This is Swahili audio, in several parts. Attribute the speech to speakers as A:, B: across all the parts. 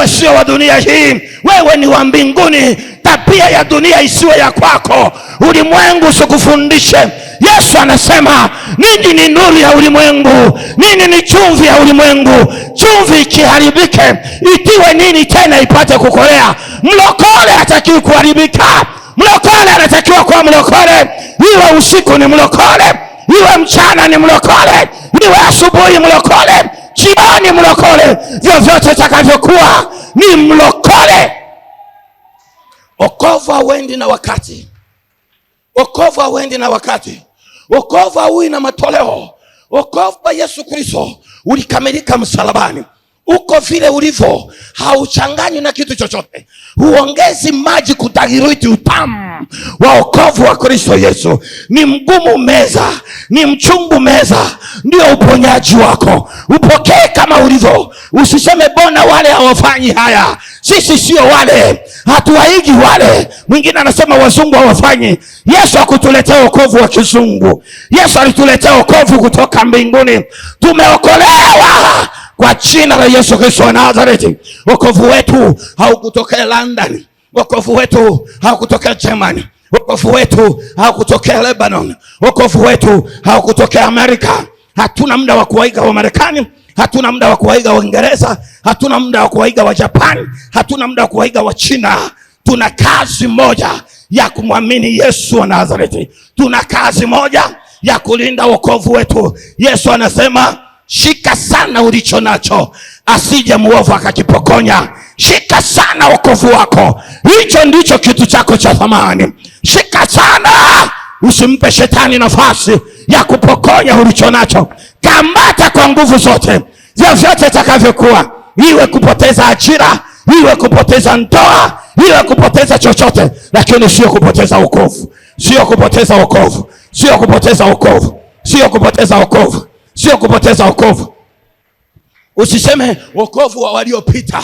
A: Wewe sio wa dunia hii, wewe ni wa mbinguni. Tabia ya dunia isiwe ya kwako, ulimwengu usikufundishe. Yesu anasema ninyi ni nuru ya ulimwengu, ninyi ni chumvi ya ulimwengu. Chumvi ikiharibike, itiwe nini tena ipate kukolea? Mlokole hatakiwi kuharibika. Mlokole anatakiwa kuwa mlokole, iwe usiku ni mlokole, iwe mchana ni mlokole, iwe asubuhi mlokole, jioni mlokole, vyovyote itakavyokuwa ni mlokole. Wokovu hauendi na wakati, wokovu hauendi na wakati, wokovu hauwi na matoleo. Wokovu wa Yesu Kristo ulikamilika msalabani. Uko vile ulivyo, hauchanganywi na kitu chochote, huongezi maji kudilute utamu wa wokovu wa Kristo Yesu. Ni mgumu meza, ni mchungu meza, ndio uponyaji wako. Upokee kama ulivyo, usiseme bona wale hawafanyi haya, sisi sio wale, hatuwaigi wale. Mwingine anasema wazungu hawafanyi. Yesu hakutuletea wokovu wa kizungu. Yesu alituletea wokovu kutoka mbinguni. Tumeokolewa kwa jina la Yesu Kristo wa Nazareti. Wokovu wetu haukutokea London, wokovu wetu haukutokea Germany, wokovu wetu haukutokea Lebanon, wokovu wetu haukutokea Amerika. Hatuna muda wa kuwaiga wa Marekani, hatuna muda wa kuwaiga Waingereza, hatuna muda wa kuwaiga wa Japan, hatuna muda wa kuwaiga wa China. Tuna kazi moja ya kumwamini Yesu wa Nazareti. Tuna kazi moja ya kulinda wokovu wetu. Yesu anasema shika sana ulicho nacho, asije muovu akakipokonya. Shika sana wokovu wako, hicho ndicho kitu chako cha thamani. Shika sana, usimpe shetani nafasi ya kupokonya ulicho nacho. Kamata kwa nguvu zote, vyovyote itakavyokuwa, iwe kupoteza ajira, iwe kupoteza ndoa, iwe kupoteza chochote, lakini sio kupoteza wokovu, sio kupoteza wokovu, sio kupoteza wokovu, sio kupoteza wokovu, sio kupoteza wokovu. Usiseme wokovu wa waliopita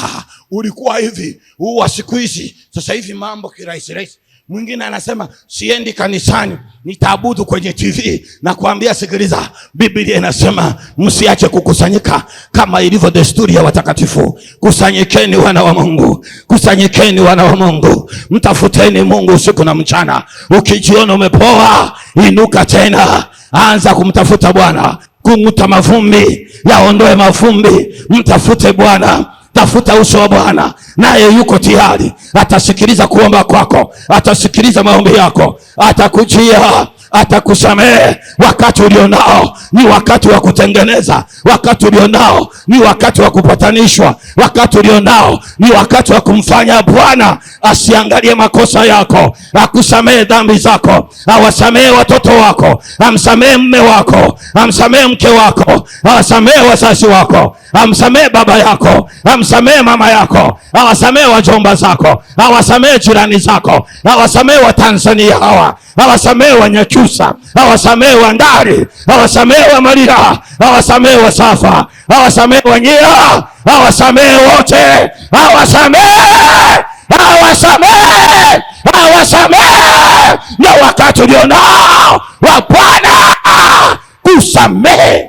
A: ulikuwa hivi, huu wa siku hizi sasa hivi mambo kirahisi rahisi. Mwingine anasema siendi kanisani, nitaabudu kwenye TV. Na kuambia sikiliza, Biblia inasema msiache kukusanyika kama ilivyo desturi ya watakatifu. Kusanyikeni wana wa Mungu, kusanyikeni wana wa Mungu, mtafuteni Mungu usiku na mchana. Ukijiona umepoa, inuka tena, anza kumtafuta Bwana. Kung'uta mavumbi, yaondoe mavumbi, mtafute Bwana. Tafuta uso wa Bwana, naye yuko tayari, atasikiliza kuomba kwako, atasikiliza maombi yako, atakujia, atakusamehe. Wakati ulionao ni wakati wa kutengeneza, wakati ulionao ni wakati wa kupatanishwa, wakati ulionao ni wakati wa kumfanya Bwana asiangalie makosa yako, akusamehe dhambi zako, awasamehe watoto wako, amsamehe mme wako, amsamehe mke wako, awasamehe wazazi wako, amsamehe baba yako, amsamehe mama yako, awasamehe wajomba zako, awasamehe jirani zako, awasamehe Watanzania hawa, awasamehe Wanyakyusa, awasamehe Wandari, awasamehe wa Malila, awasamehe Wasafa, awasamehe Wanyia, awasamehe wote, awasamehe, awasamehe, awasamehe. Na wakati ulionao wa Bwana kusamehe.